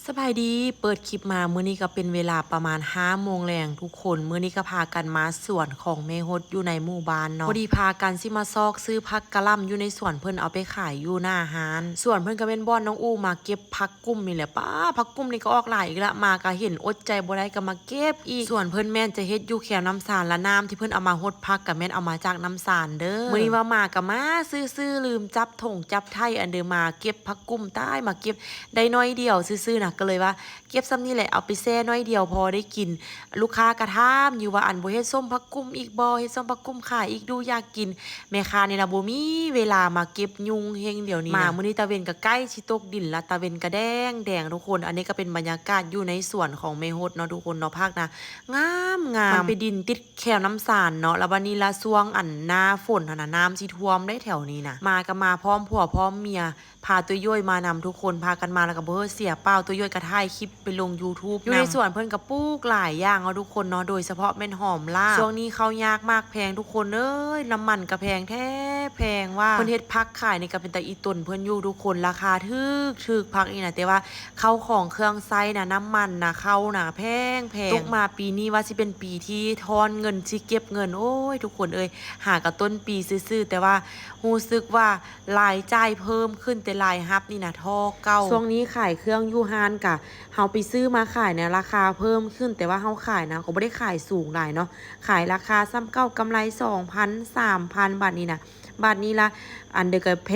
ສະບາຍດີ ເປີດຄລິບມາມື້ນີ້ກໍເປັນເວລາປະມານຫ້າໂມງແລງທຸກຄົນ. ມື້ນີ້ກໍພາກັນມາສວນຂອງແມ່ຫົດຢູ່ໃນໝູ່ບ້ານເນາະ. ພໍດີພາກັນຊິມາຊອກຊື້ຜັກກະຫຼ່ຳຢູ່ໃນສວນເພິ່ນ ເອົາໄປຂາຍຢູ່ໜ້າຮ້ານ. ສວນເພິ່ນກໍແມ່ນບ່ອນນ້ອງອູ່ມາເກັບຜັກກຸ້ມນີ້ແຫຼະ. ປ້າ ຜັກກຸ້ມນີ້ກໍອອກຫຼາຍອີກລະ, ມາກໍເຫັນອົດໃຈບໍ່ໄດ້ກໍມາເກັບອີກ. ສວນເພິ່ນແມ່ນຈະເຮັດຢູ່ແຄວນ້ຳຊານ ລະນ້ຳທີ່ເພິ່ນເອົາມາຫົດຜັກກໍແມ່ນເອົາມາຈາກນ້ຳຊານເດີ້. ມື້ນີ້ວ່າມາກໍມາຊື່ໆ ລືມຈັບຖົງຈັບໄຖອັນເດີ ມາເກັບຜັກກຸ້ມ. ຕາຍ ມາເກັບ ໄດ້ໜ້ອຍດຽວຊື່ໆນະ ກໍເລີຍວ່າເກັບສ່ຳນີ້ແຫຼະ ເອົາໄປແຊ່ໜ້ອຍດຽວພໍໄດ້ກິນ. ລູກຄ້າກໍຖາມຢູ່ວ່າ ອັນ ບໍ່ເຮັດສົ້ມຜັກກຸ້ມອີກບໍ່? ເຮັດສົ້ມຜັກກຸ້ມຂາຍອີກດູ ຢາກກິນ. ແມ່ຄ້ານີ້ລະບໍ່ມີເວລາມາເກັບ ຫຍຸ້ງແຮງດຽວນີ້ນະ. ມາມື້ນີ້ຕາເວັນກໍໃກ້ຊິຕົກດິນລະ ຕາເວັນກໍແດງໆ ທຸກຄົນ. ອັນນີ້ກໍເປັນບັນຍາກາດຢູ່ໃນສວນຂອງແມ່ຫົດເນາະທຸກຄົນເນາະ. ຜັກນະງາມໆ ມັນໄປດິນຕິດແຄວນ້ຳຊານເນາະ. ລະບັດນີ້ລະຊ່ວງ ອັນ ໜ້າຝົນຫັ້ນນະ ນ້ຳຊິຖ້ວມໄດ໋ແຖວນີ້ນະ. ມາກໍມາພ້ອມຜົວພ້ອມເມຍ ພາຕົວໂຢຍມານຳທຸກຄົນ ພາກັນມາແລ້ວກໍບໍ່ເສຍເປົ່າ. ຕົວໂຢຍກໍຖ່າຍຄລິບໄປລົງ YouTube ຢູ່ໃນສວນເພິ່ນກໍປູກຫຼາຍຢ່າງເນາະທຸກຄົນເນາະ ໂດຍສະເພາະແມ່ນຫອມລາບ. ຊ່ວງນີ້ເຂົ້າຍາກໝາກແພງທຸກຄົນເອີຍ ນ້ຳມັນກໍແພງແທ້ແພງວ່າ. ເພິ່ນເຮັດຜັກຂາຍນີ້ກໍເປັນຕາອີ່ຕົນເພິ່ນຢູ່ທຸກຄົນ ລາຄາຖືກໆ ຜັກນີ້ນະ ແຕ່ວ່າເຂົ້າຂອງເຄື່ອງໃຊ້ນະ ນ້ຳມັນນະ ເຂົ້ານະ ແພງໆ. ຕົກມາປີນີ້ວ່າຊິເປັນປີທີ່ທ້ອນເງິນ ຊິເກັບເງິນ ໂອ້ຍ ທຸກຄົນເອີຍ ຫາກໍຕົ້ນປີຊື່ໆ ແຕ່ວ່າຮູ້ສຶກວ່າ ລາຍຈ່າຍເພີ່ມຂຶ້ນ ແຕ່ລາຍຮັບນີ້ນະທໍ່ເກົ່າ. ຊ່ວງນີ້ຂາຍເຄື່ອງຢູ່ຮ້ານກະ ເຮົາໄປຊື້ມາຂາຍນະ ລາຄາເພີ່ມຂຶ້ນ ແຕ່ວ່າເຮົາຂາຍນະ ເຮົາກໍບໍ່ໄດ້ຂາຍສູງຫຼາຍເນາະ ຂາຍລາຄາສ່ຳເກົ່າ ກຳໄລສອງພັນ ສາມພັນ ບາດນີ້ນະ. ບາດນີ້ລະ ອັນເດີກໍແພ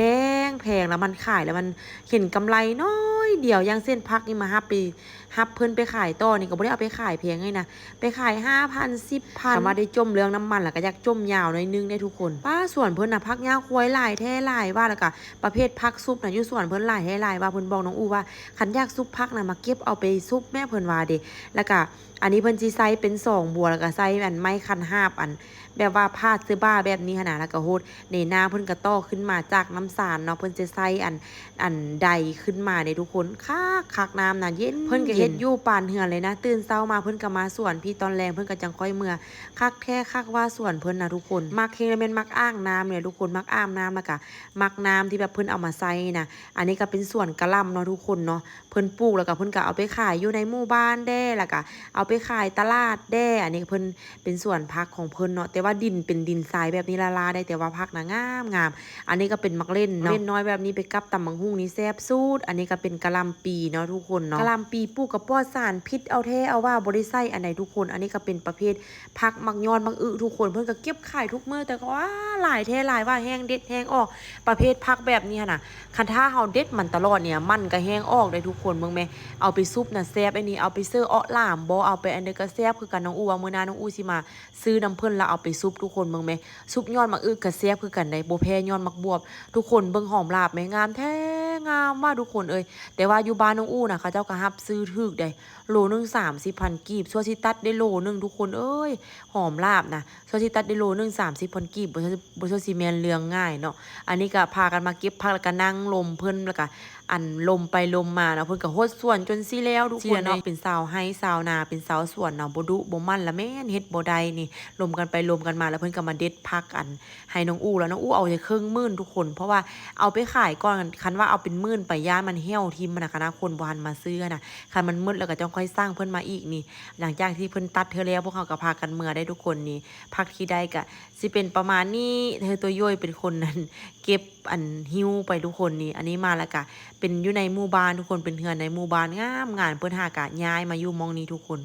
ງໆ ລະມັນຂາຍລະມັນເຫັນກຳໄລໜ້ອຍດຽວ. ຢ່າງເຊັ່ນ ຜັກນີ້ມາຮັບໄປ ຮັບເພິ່ນໄປຂາຍຕໍ່ນີ້ກໍບໍ່ໄດ້ເອົາໄປຂາຍແພງເລີຍນະ ໄປຂາຍຫ້າພັນ ສິບພັນ. ຄຳວ່າໄດ້ຈົ່ມເລື່ອງນ້ຳມັນລະກໍຢາກຈົ່ມຍາວໜ້ອຍໜຶ່ງເດ້ທຸກຄົນ. ປ້າ ສວນເພິ່ນນະ ຜັກຍາວຄວາຍຫຼາຍແທ້ຫຼາຍວ່າ ລະກະປະເພດຜັກຊຸບນະ ຢູ່ສວນເພິ່ນຫຼາຍແທ້ຫຼາຍວ່າ. ເພິ່ນບອກນ້ອງອູ່ວ່າ ຄັນຢາກຊຸບຜັກນະ ມາເກັບເອົາໄປຊຸບແມ້ ເພິ່ນວ່າເດ້. ລະກະອັນນີ້ເພິ່ນຊິໃສ່ເປັນສອງບົວ ລະກະໃສ່ອັນໄມ້ຄັນຫາບ ອັນ ແບບວ່າພາດໃສ່ບ່າແບບນີ້ຫັ້ນນະ ລະກະຫົດ. ນີ້ນາເພິ່ນກະຕໍ່ຂຶ້ນມາຈາກນ້ຳຊານເນາະ ເພິ່ນຈະໃສ່ອັນ ອັນໄດຂຶ້ນມາເດ້ທຸກຄົນ. ຄັກຄັກ ນ້ຳນະເຢັນ ເພິ່ນກະເຮັດຢູ່ປານເຮືອນເລີຍນະ. ຕື່ນເຊົ້າມາເພິ່ນກະມາສວນພີ້ ຕອນແລງເພິ່ນກະຈັ່ງຄ່ອຍເມືອ. ຄັກແທ້ຄັກວ່າສວນເພິ່ນນະທຸກຄົນ. ມັກແຮງລະແມ່ນມັກອ່າງນ້ຳນີ້ແຫຼະທຸກຄົນ ມັກອາບນ້ຳ ລະກະມັກນ້ຳທີ່ແບບເພິ່ນເອົາມາໃສ່ນະ. ອັນນີ້ກະເປັນສວນກະຫຼ່ຳເນາະທຸກຄົນເນາະ ເພິ່ນປູກ ລະກະເພິ່ນກະເອົາໄປຂາຍຢູ່ໃນໝູ່ບ້ານແດ່ ລະກະເອົາໄປຂາຍຕະຫຼາດແດ່. ອັນນີ້ເພິ່ນ ເປັນສວນຜັກຂອງເພິ່ນເນາະ ແຕ່ວ່າດິນເປັນດິນຊາຍແບບນີ້ລ້າໆໄດ໋ ແຕ່ວ່າຜັກນະງາມໆ. ອັນນີ້ກໍເປັນໝາກເລັ່ນເນາະ ເລັ່ນນ້ອຍແບບນີ້ໄປກັບຕຳບັກຫຸ່ງນີ້ແຊບສຸດ. ອັນນີ້ກໍເປັນກະຫຼ່ຳປີເນາະທຸກຄົນເນາະ ກະຫຼ່ຳປີປູກກໍປອດສານພິດເອົາແທ້ເອົາວ່າ ບໍ່ໄດ້ໃສ່ອັນໃດທຸກຄົນ. ອັນນີ້ກໍເປັນປະເພດຜັກໝາກຍອດໝາກອຶທຸກຄົນ ເພິ່ນກໍເກັບຂາຍທຸກມື້ ແຕ່ກໍວ່າຫຼາຍແທ້ຫຼາຍວ່າ ແຮງເດັດແຮງອອກ. ປະເພດຜັກແບບນີ້ຫັ້ນນະ ຄັນຖ້າເຮົາເດັດມັນຕະຫຼອດນີ້ ມັນກໍແຮງອອກໄດ໋ທຸກຄົນ. ເບິ່ງແມ້ ເອົາໄປຊຸບນະແຊບ ອັນນີ້ເອົາໄປເສີເອາະຫຼາມບໍ ເອົາໄປອັນໃດກໍແຊບຄືກັນ. ນ້ອງອູ່ວ່າມື້ໜ້ານ້ອງອູ່ຊິມາ ຊື້ນຳເພິ່ນລະເອົາໄປຊຸບທຸກຄົນ. ເບິ່ງແມ້ ຊຸບຍອດໝາກອຶກະແຊບຄືກັນໄດ໋ ບໍ່ແພ້ຍອດໝາກບວບ. ທຸກຄົນເບິ່ງຫອມລາບແມ້ ງາມແທ້ງາມວ່າທຸກຄົນເອີຍ. ແຕ່ວ່າຢູ່ບ້ານນ້ອງອູ່ນະ ເຂົາເຈົ້າກະຮັບຊື້ຖືກໃດ໋ ໂລໜຶ່ງສາມສິບພັນກີບ ຊົ່ວຊິຕັດໄດ້ໂລໜຶ່ງທຸກຄົນເອີຍ. ຫອມລາບນະ ຊົ່ວຊິຕັດໄດ້ໂລໜຶ່ງສາມສິບພັນກີບ ບໍ່ ບໍ່ຊົ່ວຊິແມ່ນເລື່ອງງ່າຍເນາະ. ອັນນີ້ກະພາກັນມາເກັບຜັກ ລະກະນັ່ງລົມເພິ່ນ ລະກະ ອັນ ລົມໄປລົມມາເນາະ. ເພິ່ນກະຫົດສວນຈົນຊິແລ້ວທຸກຄົນເນາະ ເປັນຊາວໄຮ່ຊາວນາ ເປັນຊາວສວນເນາະ ບໍ່ດຸບໍ່ໝັ່ນລະແມ່ນເຮັດບໍ່ໄດ້ນີ້. ລົມກັນໄປລົມກັນມາ ລະເພິ່ນກະມາເດັດຜັກ ອັນ ໃຫ້ນ້ອງອູ່ ລະນ້ອງອູ່ເອົາແຕ່ເຄິ່ງໝື່ນທຸກຄົນ ເພາະວ່າເອົາໄປຂາຍກ່ອນ ຄັນວ່າເອົາເປັນໝື່ນໄປ ຢ້ານມັນຫ່ຽວຖິ້ມຫັ້ນນະ ຄັນວ່າຄົນບໍ່ທັນມາຊື້ຫັ້ນນະ. ຄັນມັນໝົດລະກະຈັ່ງຄ່ອຍສັ່ງເພິ່ນມາອີກນີ້. ຫຼັງຈາກທີ່ເພິ່ນຕັດເທື່ອແລ້ວ ພວກເຮົາກະພາກັນເມືອໄດ້ທຸກຄົນນີ້. ຜັກທີ່ໄດ້ກະ ຊິເປັນປະມານນີ້ ເອີ ຕົວໂຢຍເປັນຄົນນັ້ນເກັບ ອັນ ຫິ້ວໄປທຸກຄົນນີ້. ອັນນີ້ມາລະກະເປັນຢູ່ໃນໝູ່ບ້ານທຸກຄົນ ເປັນເຮືອນໃນໝູ່ບ້ານງາມໆ ເພິ່ນຫາກະຍ້າຍມາຢູ່ໝ່ອງນີ້ທຸກຄົນ.